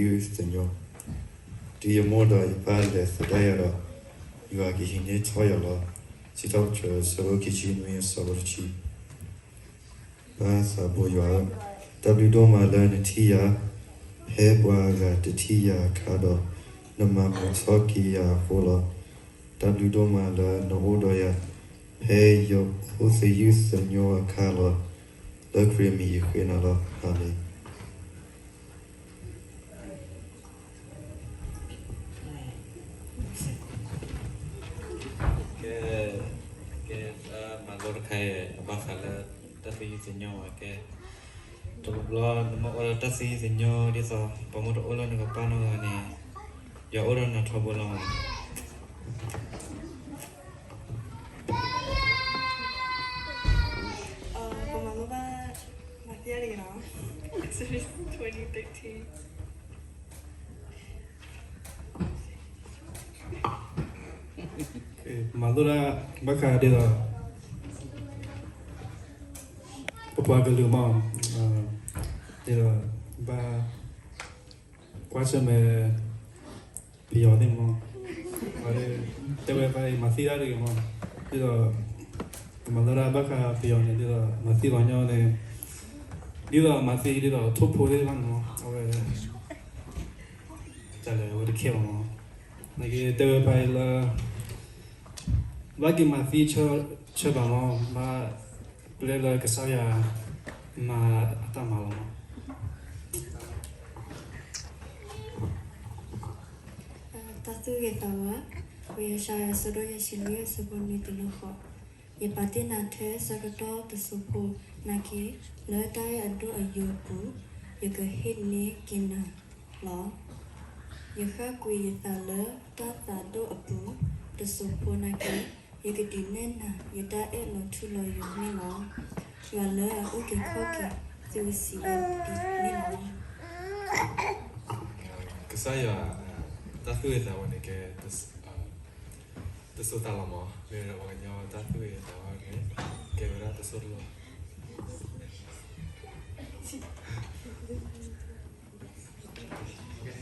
ယုၢ်သညိ, တုၤယမိၢ်ဒီးယပၢ်လဲၤသဒၣ်ယၤဒီး, ယွၤကဟံးန့ၢ်ထီၣ်ယၤလီၤ. စံးထီၣ်ပတြၢၤ အဆၢဒိၣ်ခံဆံနွံ အဆၢဖိတဆံ, ပၢ်သးဘိယွၤဧၢ, တၢ်ဘျုးဒိၣ်မးလၢနထံၣ်ယၤ ဖဲပှၤဂၤတထံၣ်ယၤအခါဒီး, နမၤမုာ်ထီၣ်က့ၤယၤအဃိလီၤ. တၢ်ဘျုးဒိၣ်မးလၢနအိၣ်ဒီးယၤ ဖဲယအိၣ်သယုၢ်သညိအခါလီၤ. လၢခရံာ်အမံၤယဃ့နၤလီၤ. အၤမ့ၣ်. ကဲ, ကဲ, မၤလိတခါအံၤ အဘၣ်ဃးလၢ တၢ်သယုၢ်သညိ, ကဲ, တဘျီဘျီ နမ့ၢ်အိၣ်ဒီးတၢ်သယုၢ်သညိ ဒ်သိး ပှၤမ့ၢ်တအိၣ်လၢနကပၢ်နီၢ်ဂၤန့ၣ်, ယွၤအိၣ်ဒီးနၤထီဘိလီၤမး. ပမၤလိဘၣ် မၤသံတၢ်တဂ့ၤနီၤ, Exodus twenty thirteen. မၤလိတၢ်ဘၣ်ဃးဒ်သိး ပပှၤကလုာ်မး, ဒ်သိး ဘၣ်ကွၢ်ဆၢၣ်မဲာ် ပယီၤသ့ၣ်မး, တဲဝဲဖဲအံၤ မၤသံတၢ်တဂ့ၤမး, ဒ်သိး မၤလိတၢ်ဘၣ်ဃးပယီၤန့ၣ် ဒ်သိး မၤသံပှၤကညီန့ၣ်, ဒ်သိးမၤသံ ဒ်သိးထိၣ်ဖိသ့ၣ်တဖၣ်န့ၣ်မး, အဝဲ တၢ်လဲၤအဝဲတခဲဘၣ်မး, နကတဲဝဲဖဲအံၤလၢ ဘၣ်က့ၤမၤသံဆၢဘၣ်မး, ဘၣ်ပျဲလၢကစၢ်ယွၤ မၤအတၢ်မၤလီၤမး. တၢ်သူၣ်ဂ့ၤသးဝါ, ပယီၤၡါယၤ အဆၢဒိၣ်ယဲၢ်ဆံလွံၢ် အဆၢဖိနွံတုၤလၢဃိး, ယပာ်တ့ၢ်နၤထဲဆၢကတီၢ်တစိၢ်ဖိနာ်က့, လၢတၢ်အဲၣ်အဒိၣ်အယိာ်အပူၤ, ယကဟ့ၣ်န့ၢ်က့ၤနၤလီၤ. ယဃၣ်ကွံာ်ယသးလၢတၢ်သးဒိၣ်အပူၤတစိၢ်ဖိနာ်က့, ယကဒုးနဲၣ်နၤ ယတၢ်အဲၣ်လီၤထူလီၤယိာ်န့ၣ်လီၤ. ယွၤလၢအအုၣ်က့ၤခီၣ်က့ၤသုဝဲဆံးအံၤန့ၣ်လီၤ. ကစၢ်ယွၤ တၢ်သူၣ်ဂ့ၤသးဝါန့ၣ် ကဲ တစိၢ်သးလီၤမး, မ့ၢ်ဝဲဒၣ်ပှၤကညီတၢ်သူၣ်ဂ့ၤသးဝါန့ၣ် ကဲဝဲဒၣ်တစိၢ်တလီၢ်. ကဲ,